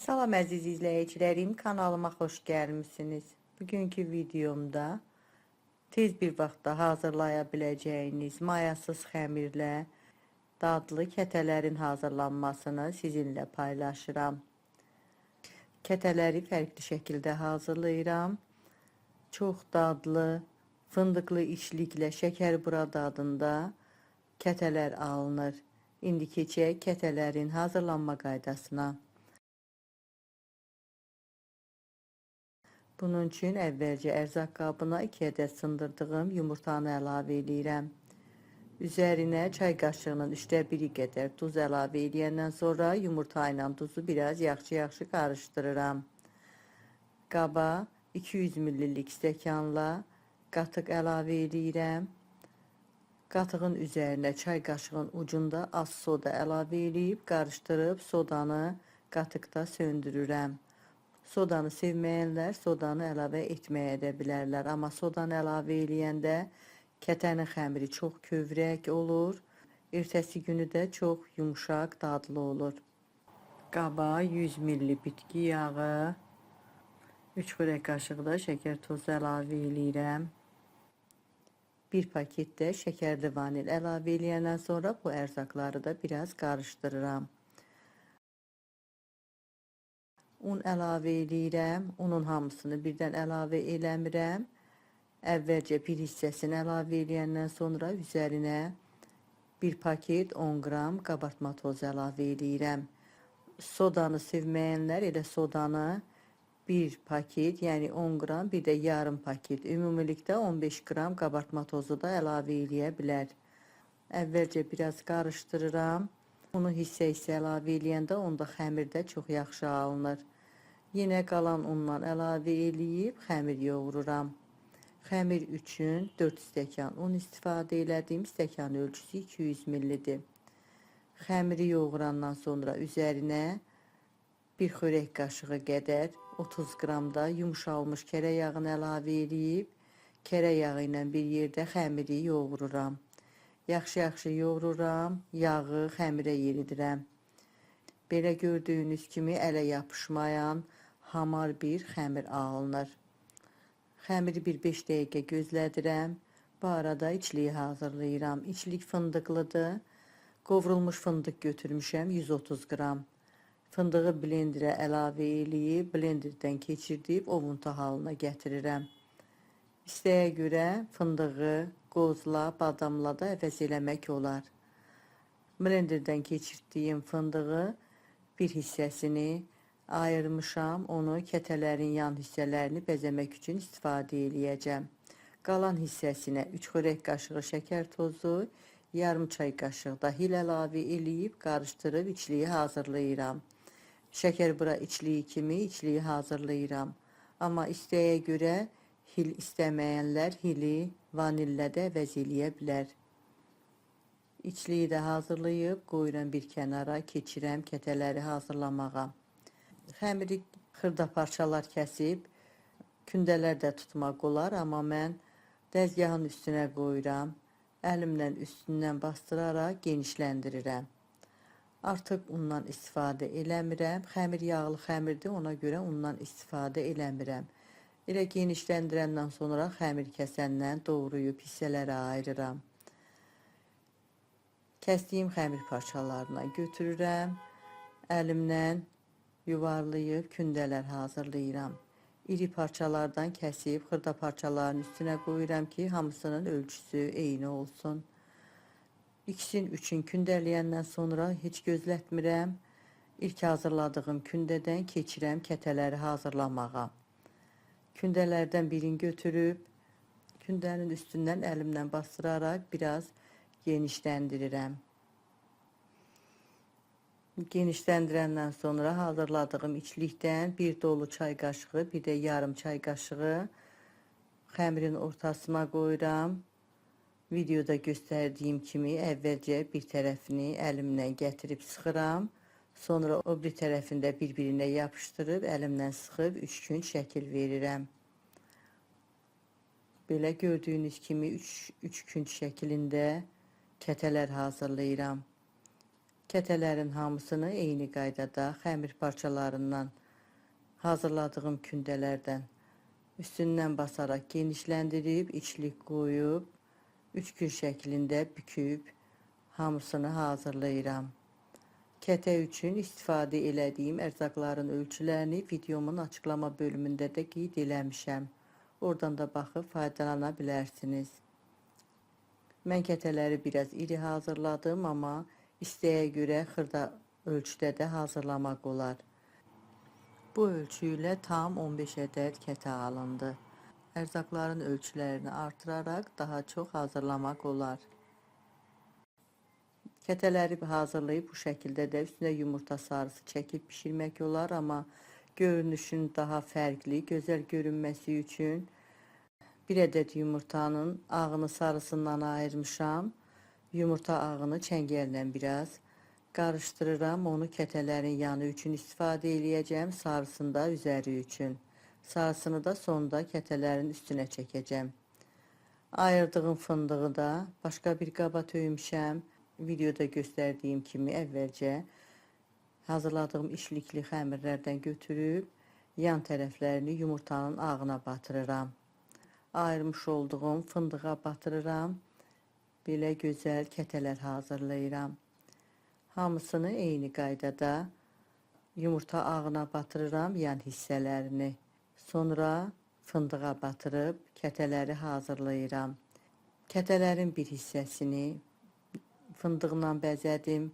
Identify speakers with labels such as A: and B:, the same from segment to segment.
A: Salam əziz izləyicilərim, kanalıma xoş gəlmisiniz. Bugünkü videomda tez bir vaxtda hazırlaya biləcəyiniz mayasız xəmirlə dadlı kətələrin hazırlanmasını sizinlə paylaşıram. Kətələri fərqli şəkildə hazırlayıram. Çox dadlı, fındıqlı içliklə şəkərbura dadında kətələr alınır. İndi keçək kətələrin hazırlanma qaydasına. Bunun üçün əvvəlcə ərzaq qabına 2 ədəd sındırdığım yumurtanı əlavə eləyirəm. Üzərinə çay qaşığının 1/3 qədər duz əlavə eləyəndən sonra yumurta ilə duzu biraz yaxşı-yaxşı qarışdırıram. Qaba 200 ml stəkanla qatıq əlavə eləyirəm. Qatığın üzərinə çay qaşığının ucunda az soda əlavə eləyib qarışdırıb sodanı qatıqda söndürürəm. Sodanı sevməyənlər sodanı əlavə etməyə də bilərlər. Amma sodanı əlavə eləyəndə kətənin xəmiri çox kövrək olur. Ertəsi günü də çox yumşaq, dadlı olur. Qaba 100 ml bitki yağı, 3 xörək qaşığı da şəkər tozu əlavə eləyirəm. Bir paket də şəkərli vanil əlavə eləyəndən sonra bu ərzaqları da biraz qarışdırıram. Un əlavə eləyirəm. Unun hamısını birdən əlavə eləmirəm. Əvvəlcə bir hissəsini əlavə eləyəndən sonra üzərinə bir paket 10 qram qabartma tozu əlavə eləyirəm. Sodanı sevməyənlər elə sodanı bir paket, yəni 10 qram, bir də yarım paket, ümumilikdə 15 qram qabartma tozu da əlavə eləyə bilər. Əvvəlcə biraz qarışdırıram. Unu hissə-hissə əlavə eləyəndə onda xəmir də çox yaxşı alınır. Yenə qalan undan əlavə eləyib xəmir yoğururam. Xəmir üçün 4 stəkan un istifadə elədim. Stəkan ölçüsü 200 ml-dir. Xəmiri yoğurandan sonra üzərinə bir xörək qaşığı qədər 30 qram da yumşalmış kərə yağını əlavə eləyib kərə yağı ilə bir yerdə xəmiri yoğururam. Yaxşı-yaxşı yoğururam, yağı xəmirə yeridirəm. Belə gördüyünüz kimi ələ yapışmayan hamar bir xəmir alınır. Xəmiri bir 5 dəqiqə gözlədirəm. Bu arada içliyi hazırlayıram. İçlik fındıqlıdır. Qovrulmuş fındıq götürmüşəm 130 qram. Fındığı blenderə əlavə eləyib, blenderdən keçirdib ovuntu halına gətirirəm. İstəyə görə fındığı qozla, badamla da əvəz eləmək olar. Blenderdən keçirdiyim fındığı bir hissəsini ayırmışam. Onu kətələrin yan hissələrini bəzəmək üçün istifadə eləyəcəm. Qalan hissəsinə 3 xörək qaşığı şəkər tozu, yarım çay qaşığı da hil əlavə eləyib qarışdırıb içliyi hazırlayıram. Şəkərbura içliyi kimi içliyi hazırlayıram. Amma istəyə görə hil istəməyənlər hili vanillə də əvəz eləyə bilər. İçliyi də hazırlayıb qoyuram bir kənara, keçirəm kətələri hazırlamağa. Xəmiri xırda parçalar kəsib kündələr də tutmaq olar, amma mən dəzgahın üstünə qoyuram. Əlimlə üstündən bastıraraq genişləndirirəm. Artıq undan istifadə eləmirəm. Xəmir yağlı xəmirdir, ona görə undan istifadə eləmirəm. Elə genişləndirəndən sonra xəmir kəsəndən doğrayıb hissələrə ayırıram. Kəsdiyim xəmir parçalarına götürürəm. Əlimlə yuvarlayıb kündələr hazırlayıram. İri parçalardan kəsib xırda parçaların üstünə qoyuram ki, hamısının ölçüsü eyni olsun. İkisinin üçün kündələyəndən sonra heç gözlətmirəm. İlk hazırladığım kündədən keçirəm kətələri hazırlamağa. Kündələrdən birini götürüb kündənin üstündən əlimlə bastıraraq biraz genişləndirirəm. Genişləndirəndən sonra hazırladığım içlikdən bir dolu çay qaşığı, bir də yarım çay qaşığı xəmirin ortasına qoyuram. Videoda göstərdiyim kimi əvvəlcə bir tərəfini əlimlə gətirib sıxıram. Sonra o bir tərəfini də bir-birinə yapışdırıb əlimlə sıxıb üçkünc şəkil verirəm. Belə gördüyünüz kimi üçkünc şəklində kətələr hazırlayıram. Kətələrin hamısını eyni qaydada xəmir parçalarından hazırladığım kündələrdən üstündən basaraq genişləndirib, içlik qoyub, üçgün şəklində büküb hamısını hazırlayıram. Kətə üçün istifadə elədiyim ərzaqların ölçülərini videomun açıqlama bölümündə də qeyd eləmişəm. Oradan da baxıb faydalana bilərsiniz. Mən kətələri biraz iri hazırladım, amma istəyə görə xırda ölçüdə də hazırlamaq olar. Bu ölçü ilə tam 15 ədəd kətə alındı. Ərzaqların ölçülərini artıraraq daha çox hazırlamaq olar. Kətələri hazırlayıb bu şəkildə də üstünə yumurta sarısı çəkib pişirmək olar, amma görünüşün daha fərqli, gözəl görünməsi üçün bir ədəd yumurtanın ağını sarısından ayırmışam. Yumurta ağını çəngəllə biraz qarışdırıram. Onu kətələrin yanı üçün istifadə eləyəcəm, sarısını da üzəri üçün. Sarısını da sonda kətələrin üstünə çəkəcəm. Ayırdığım fındığı da başqa bir qaba töymüşəm. Videoda göstərdiyim kimi əvvəlcə hazırladığım içlikli xəmirlərdən götürüb yan tərəflərini yumurtanın ağına batırıram. Ayırmış olduğum fındığa batırıram. Belə gözəl kətələr hazırlayıram. Hamısını eyni qaydada yumurta ağına batırıram yan hissələrini. Sonra fındığa batırıb kətələri hazırlayıram. Kətələrin bir hissəsini fındıqla bəzədim.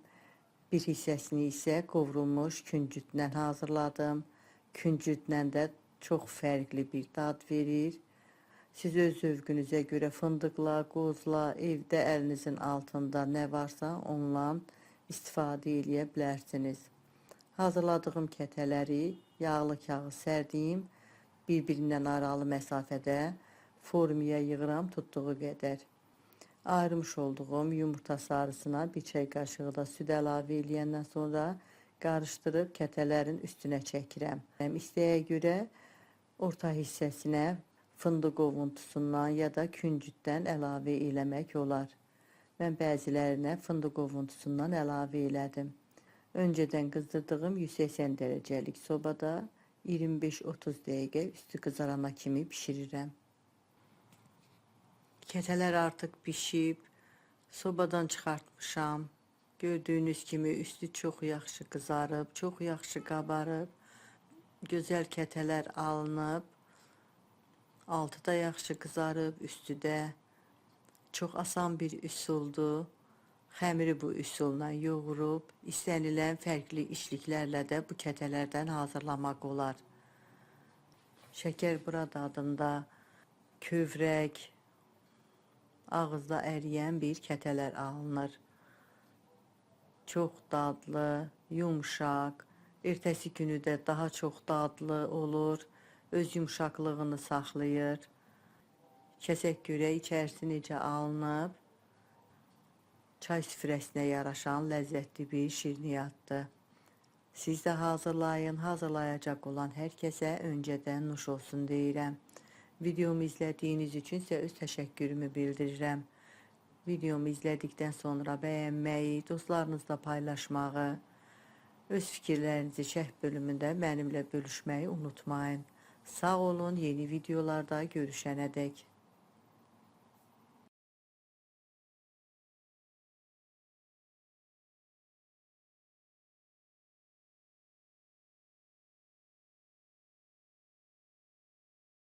A: Bir hissəsini isə qovrulmuş küncütlə hazırladım. Küncütlə də çox fərqli bir dad verir. Siz öz zövqünüzə görə fındıqla, qozla, evdə əlinizin altında nə varsa onunla istifadə eləyə bilərsiniz. Hazırladığım kətələri yağlı kağız sərdiyim, bir-birindən aralı məsafədə formaya yığıram tutduğu qədər. Ayırmış olduğum yumurta sarısına bir çay qaşığı da süd əlavə eləyəndən sonra qarışdırıb kətələrin üstünə çəkirəm. İstəyə görə orta hissəsinə fındıq qovuntusundan ya da küncütdən əlavə eləmək olar. Mən bəzilərinə fındıq qovuntusundan əlavə elədim. Öncədən qızdırdığım 180 dərəcəlik sobada 25-30 dəqiqə üstü qızarana kimi bişirirəm. Kətələr artıq bişib, sobadan çıxartmışam. Gördüyünüz kimi üstü çox yaxşı qızarıb, çox yaxşı qabarıb. Gözəl kətələr alınıb. Altı da yaxşı qızarıb, üstü də. Çox asan bir üsuldur. Xəmiri bu üsulla yoğurub, istənilən fərqli içliklərlə də bu kətələrdən hazırlamaq olar. Şəkərbura dadında kövrək, ağızda əriyən bir kətələr alınır. Çox dadlı, yumşaq, ertəsi günü də daha çox dadlı olur, öz yumşaqlığını saxlayır. Kəsək görək içərisi necə alınıb. Çay süfrəsinə yaraşan ləzzətli bir şirniyyatdır. Siz də hazırlayın, hazırlayacaq olan hər kəsə öncədən nuş olsun deyirəm. Videomu izlədiyiniz üçün isə öz təşəkkürümü bildirirəm. Videomu izlədikdən sonra bəyənməyi, dostlarınızla paylaşmağı, öz fikirlərinizi şərh bölümündə mənimlə bölüşməyi unutmayın. Sağ olun, yeni videolarda görüşənədək.